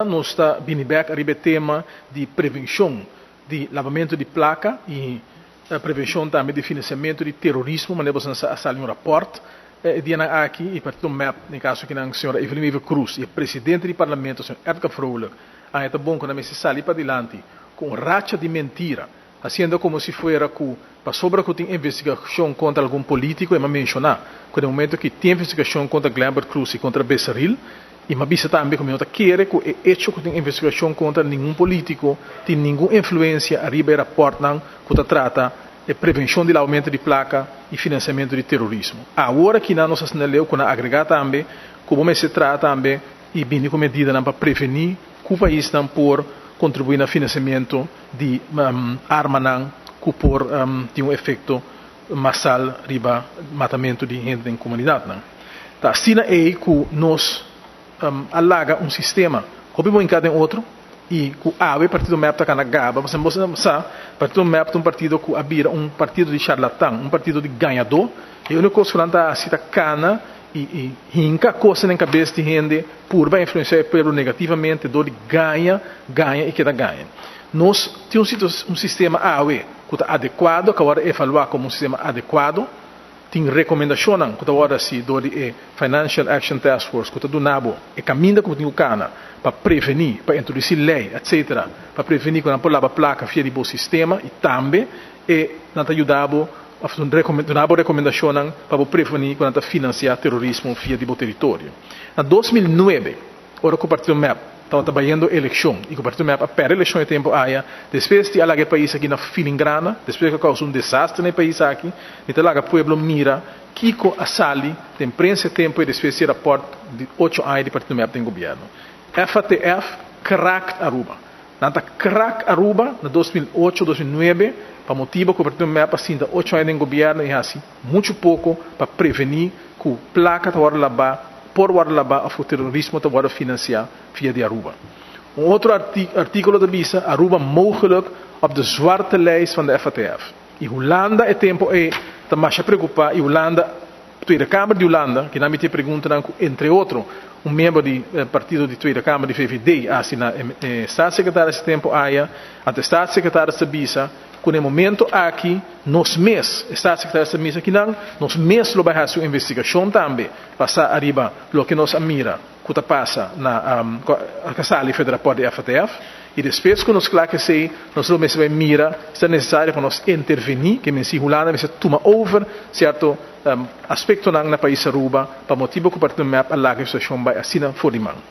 Nos ta bini bek ariba e tema di prevencion di labamento di placa y prevencion tambe di financiamento di terorismo, manera boso a sali un rapport e dianan aki y partido mep, den caso akinan señora Evelyn Wever Croes y e presidente di parlamento señor Edgar Vrolijk a e ta bon cu nan mester sali padilanti cu un racha di mentira haciendo como si fuera cu pasobra cu tin investigacion contra algun politico, e m'a menciona cu den momento ki tin investigacion contra Glenbert Croes y contra Besaril, y m'a bisa tambe cu mi no ta kere cu e hecho cu tin investigacion contra ningun politico tin ningun influencia ariba e rapportnan cu ta trata e prevencion di lavamento di placa y financiamento di terorismo. Awor akinan nos a asina leu cu nan agrega tambe cu bo mester traha tambe y bini cu medidanan pa preveni cu paisnan por contribui na financiamento di armanan cu por tin un efecto masal riba matamento di hende den comunidadnan. Ta asina ey cu nos a laga un sistema hopi bon hinca den otro y cu awe partido mep ta cana gaba, pasobra bo sa partido mep ta un partido cu a bira un partido di charlatan, un partido di gañador. E unico cos cu nan ta haci ta cana y hinca cosnan den cabes di hende, purba influencia e pueblo negativamente door di gaña, gaña y keda gaña. Nos tin un sistema awe cu ta adecuado, cu a wordo evalua como un sistema adecuado. Tin recomendacionnan cu ta wordo haci door di e Financial Action Task Force cu ta duna bo e caminda cu bo tin cu cana pa preveni, pa introduci ley, etc. Pa preveni cu nan por laba placa via di bo sistema y tambe e nan ta yuda bo of duna bo recomendacionnan pa bo preveni cu nan ta financia terorismo via di bo teritorio. Na 2009, ora cu partido mep tabata bayendo eleccion y cu partido mep a perde eleccion e tempo aya, despues di a laga e pais aki na filingrana, despues cu a causa un desastre na e pais aki, mi ta laga pueblo mira kico a sali den prensa e tempo y despues di e rapport di 8 aña di partido mep den gobierno. FATF kraakt Aruba. Nan ta kraak Aruba na 2008, 2009 pa motibo cu partido mep a sinta 8 aña den gobierno y haci mucho poco pa preveni cu placa ta wordo laba, por wordo laba of cu terorismo ta wordo financia via di Aruba. Un otro articulo ta bisa Aruba mogelijk op de zwarte lijst van de FATF. Y Hulanda e tempo e ta masha preocupa y Hulanda, Tweede Kamer di Hulanda, cu nan mi tin pregunta entre otro, un miembro di partido di Tweede Kamer di VVD, asina staatssecretaris e tempo aya, ante staatssecretaris ta bisa, cu na momento aki nos mes, staatssecretaris ta bisa aki nan, nos mes lo bay haci un investigacion tambe, pasa ariba loke nos a mira, cu ta pasa na a sali for di rapport di FATF, y despues cu nos cla cu esey, nos lo mester bay mira, si ta necesario pa nos interveni, kiermen si Hulanda mester tuma over cierto aspectonan na pais Aruba, pa motibo cu partido MEP a laga e situacion bay asina for di man.